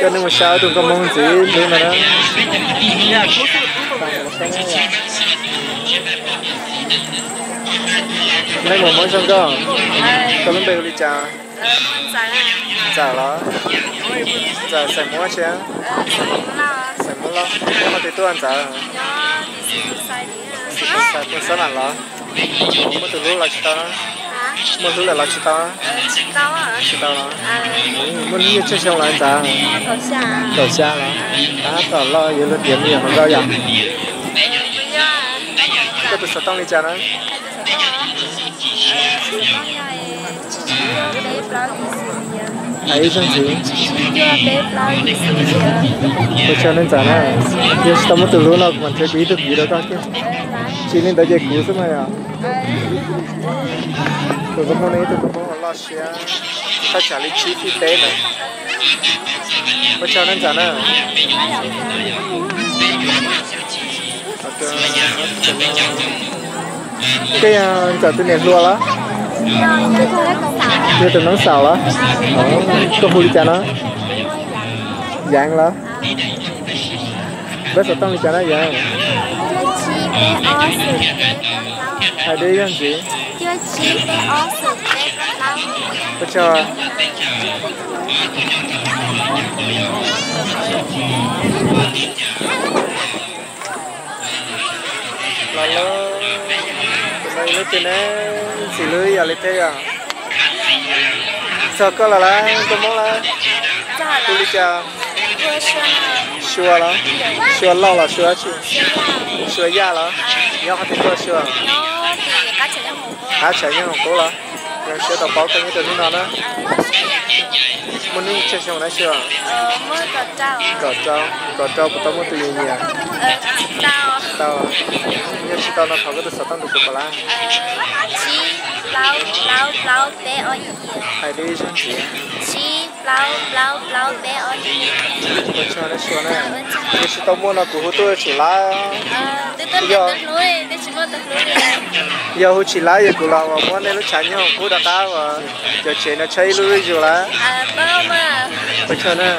Coj nej mus saib tus nkauj Hmoob ntxiv hnub no na. Nej mus Hmoob zoo nkauj, koj lub npe hu li cas? Ntxawm los? Ntxawm xeem Hmoob tsi? Xeem Hmoob Lauj. Muaj twg tuaj Ntxawm? Xeem Hmoob Xab Nam los? Muaj tus hlub los tsis tau? Muaj hlub lawm los tsis tau? Tsis tau los? Muaj hnub nyoog tsawg xyoo lawm Ntxawm? Kaum xya los? Tab tom loj yuav luag tiav me nyuam hluas nkauj yom. Koj tus xov tooj li cas na? Hais ib zaug ntxiv. Ua tsaug nej Ntxawm na. Yog tsis tau muaj tus hlub no kuv mam nrhiav kuv ib tug kwv rau koj kiag. Tsis li ntawd ces kuv xwb mas yom. Tus nkauj Hmoob ne ib tug nkauj Hmoob uas loj siab, thaj tsam li tsib feet peb ntawd. Ua tsaug nej Ntxawm na. Koj yog Ntxawm tus niam hluas los? Yog tus noob xaum los? Koj hu li cas no? Yeev los? Npawb xov tooj li cas na Yeev? Hais dua ib zaug ntxiv. Ua tsaug. Los lub, tus no yog lub twg ne? Ntxim hlub ib yam li peb yom. Txog koj los lawm, nkauj Hmoob lawm. Hu li cas? Sua los? Sua Lauj los Sua tsi? Sua Yaj los? Nyob qhov twg tuaj Sua? Qab tshav nyob hoom qub los? Zoo siab tau paub koj nyob rau hnub no na. Muaj hnub tsawg xyoo na Sua? Kaum rau, kaum rau puas tau muaj tus nyiam nyiam? Tsis tau. Yog tsis tau no thov koj tus xov tooj rau kuv pom lawm. Hais dua ib zaug ntxiv. Ua tsaug na Sua na. Yog tsis tau muaj no kuv hu tuaj tsum lawv. Yog, yog hu tsis lawv yog kuv los uas muab nej lub tshav nyob hoom qub rov qab uas cov tsev no tshaib ib lub zuj zus lawm. Ua tsaug na.